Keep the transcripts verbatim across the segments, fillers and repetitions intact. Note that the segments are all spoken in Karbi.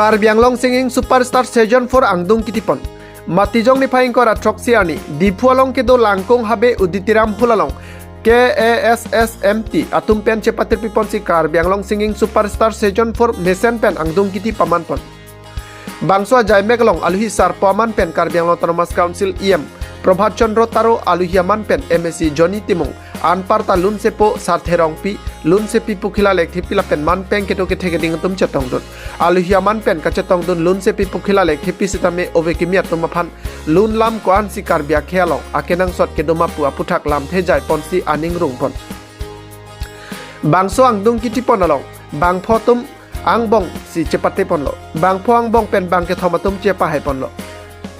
Karbi Anglong Singing Superstar Season four angdung kitipon. Matijong niphai ingkoi ra throksi arni Diphu along kedo Langkung Habe Uditiram Hall along K A S S M T atum pen chepatir piponsi Karbi Anglong Singing Superstar Season four mesen pen angdung kiti pamanpon. Bangso ajaimek along aluhi sarpo aman pen Karbi Anglong Autonomous Council E M Prabhat Chandra Taro, aluhi aman pen M A C Johnny Timung, anparta lunsepo Sarthe Rongpi, lunsepi Pukhila Lekthepi lapen manpeng kedo kethek keding atum chetongdun. Aluhi aman pen kachetongdun lunsepi Pukhila Lekthepi sitame ove kimi atum aphan lun lam ko-ansi Karbi akhei along akenangsot kedo ma pu aputhak lamthe jaiponsi aning rungpon. Bangso angdung kitipon along bangpho atum angbong si chepateponlo. Bangpho angbong pen bang kethom atum chepahaiponlo.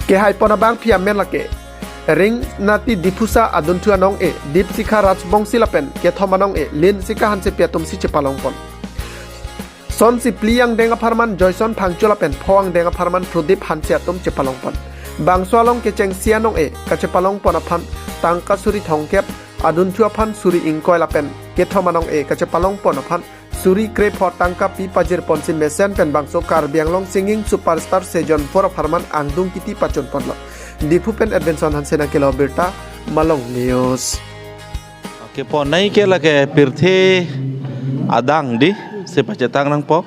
Kehaipon abangpi amen lake Ringnati Diphusa, adunthu anong-e Dipsikha Rajbongsi lapen kethom anong-e Linsika Hansepi atumsi chepalongpon. Sonsi phli angdeng apharman Joyson Phangcho lapen pho angdeng apharman Prodip Hanse atum chepalongpon. Bangso along kechengsi anong-e kachepalongpon aphan tangka suri thomkep, adunthu aphan suri ingkoi lapen kethom anong-e kachepalongpon aphan suri krepho tangka pi pajirponsi mesen pen bangso Karbi Anglong Singing Superstar Season four apharman angdung kiti pachunponlo. Diphu pen Edvinson Hanse nangkelo birta, Malong News. Keponai ke lake pirthe adang di, si pachetang nangpo.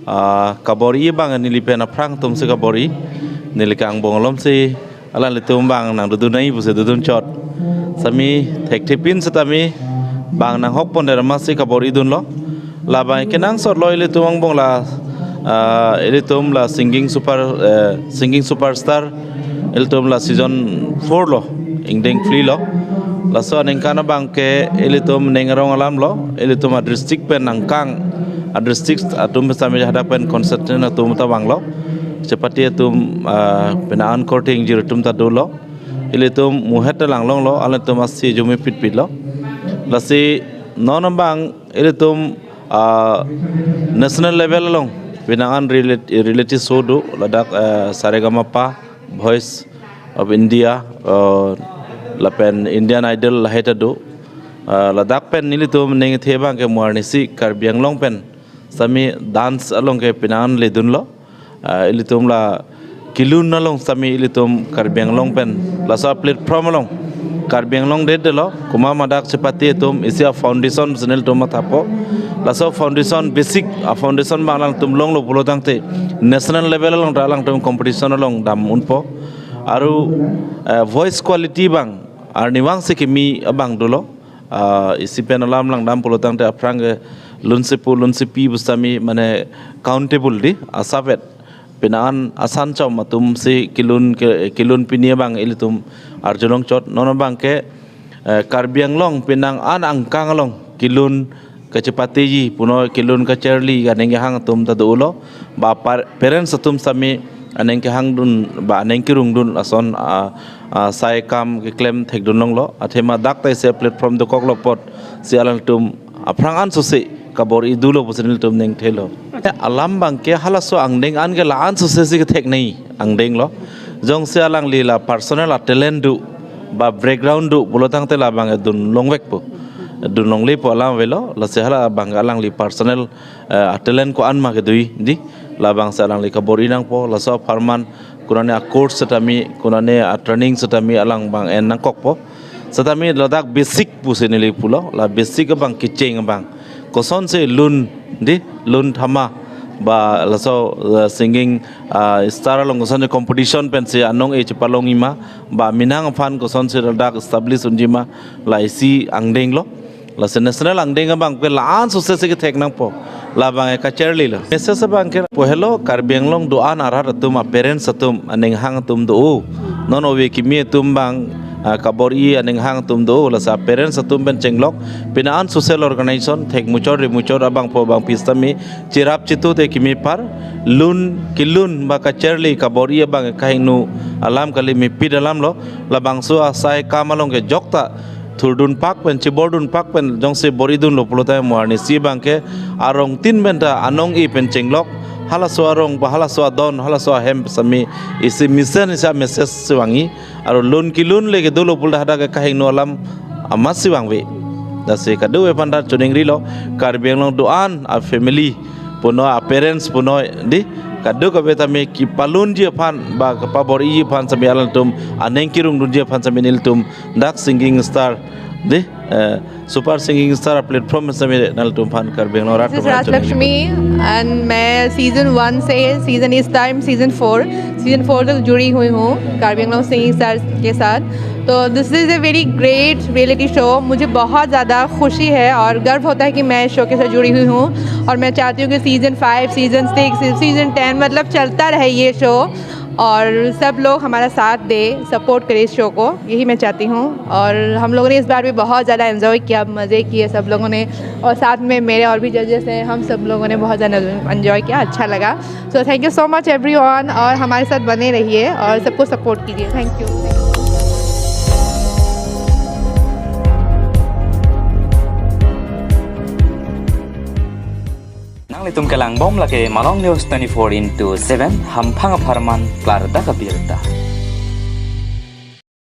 Ah, kabor-i abang neli pen aphrang atumsi kabor-i. Neli ke angbong alomsi alanglitum abang nangdodun nai pusi dodun chot. Sitame thekthepin sitame bang nanghokpon der amatsi kabor-i dunlo. Labang kenangsotlo ilitum angbong la, ah, ilitum la singing super, eh, singing superstar, ilitum la season four lo, ingdeng phli lo. Laso aningkan abang ke ilitum ning arong alamlo, ilitum a-district pen nangkang, a-district atum sitame hadak pen constituency atum ta vanglo. Chepate atum, ah, penang an korte ingjir atum ta dolo. Ilitum muhet ta langlonglo, alanglitum asi jume pitpitlo. Lasi non abang ilitum, ah, national level along penang an reality, reality show do, ladak, ah, Saregamapa, Voice of India, ah, lapen Indian Idol lahai ta do. Ah, ladak pen nelitum ningthe abang ke mo arnisi Karbi Anglong pen sitame dance along ke penang an ledunlo. Ah, ilitum la kelun along sitame ilitum Karbi Anglong pen laso platform along Karbi Anglong det delo, komat ma dak chepate atum isi a-foundation si nelitum mathapo. Laso foundation, basic a-foundation abang alangtum longlo pulo tangte national level along ta alangtum competition along dam unpo. Aru, eh, voice quality abang arnivang si kimi abang dolo. Ah, isi pen alam langdam pulo tangte aphrang ke lunsepo lunsepi pu sitame mane countable di, asapvet. Penang an asan chom atumsi kelun ke, kelun pini abang ilitum arjulong chot. Non abang ke, eh, Karbi Anglong penang an angkang along kelun kachepateji punoi, kelun kacharli aning kehang atum ta dolo. Ba par-, parents atum sitame aning kehangdun, ba aning kerungdun ason, ah, ah, sai kam keklem thekdun longlo. Athema dak ta isi platform dokoklo apotsi alangtum aphrang an sose kabor-i dulo pusi nelitum ningthelo. Alam abang ke halaso angdeng an ke la-an sose si kethek nai angdeng lo. Jongsi alangli la personal a-talent do, ba background do pulo tangte labang dun longvekpo. Dun longlepo alam avelo, lasi halabang alangli personal, eh, a-talent ko-an ma kedo di, labangsi alangli kabor-i nangpo. Laso apharman konane a-course sitame, konane a-training sitame alang abang en nangkokpo. Sitame ladak basic pusi neli pulo, la basic abang kecheng abang kosonsi lun di, lun thama, ba laso, eh, singing, ah, star along kosonsi competition pensi anong-e chepalongji ma, ba minang aphan kosonsi ladak establish unji ma, la isi angdeng lo. Lasi national angdeng abang ke la-an sose si kethek nangpo. Labang ke kacharlilo. Message abang ke po helo, Karbi Anglong do-an arat atum, a-parents atum, aning hang atum do. Non ove kimi atum abang, ah, kabor-i aning hang atum do. Lasi a-parents atum pen chenglok, penang an social organization, thek muchot ri muchot abangpo abangpi sitame cherap chethu te kimi apar, lun kelun ba kacharli kabor-i abang kahingno alam kali, mepit alam lo. Labangso asai kam along ke jokta thurdun pak pen, chebordun pak pen jongsi bor-i dunlo pulo tangte mo arnisi abang ke arong tin pen ta anong-e pen chenglok, halaso arong ba halaso adon, halaso ahem sitame isi mesen isi a-message si vangji. Aru lun kelun le kedo lo pulo tangte hadak ke kahingno alam amatsi vangve. Lasi kadokave aphan ta choningrilo, Karbi Anglong do-an a-family punoi, a-parents punoi di, kadokave tame kepalunji aphan ba kepabor-iji aphan sami alangtum aning kerungdunji aphan sami nelitum dak singing star de, eh, super singing star platform sami nelitum aphan Karbi Anglong Rat This is Kamerang Channel Rajlakshmi and मैं season one से सीजन इस time season four season four तक जुड़ी हुई हूँ कार्बी Anglong singing stars के साथ। तो this is a very great reality show. मुझे बहुत ज़्यादा खुशी है और गर्व होता है कि मैं इस शो के साथ जुड़ी हुई हूँ और मैं चाहती हूँ कि season five, season six, season ten, मतलब चलता रहे ये शो और सब लोग हमारा साथ दे, सपोर्ट करें इस शो को, यही मैं चाहती हूँ। और हम लोगों ने इस बार भी बहुत ज़्यादा एंजॉय किया, मज़े किए सब लोगों ने, और साथ में मेरे और भी जजेस हैं, हम सब लोगों ने बहुत ज़्यादा एंजॉय किया, अच्छा लगा। So thank you so much everyone, और हमारे साथ बने रहिए और सबको सपोर्ट कीजिए। Thank you. Nanglitum kelangbom lake Malong News twenty-four into seven, hamphang apharman klardak abirta.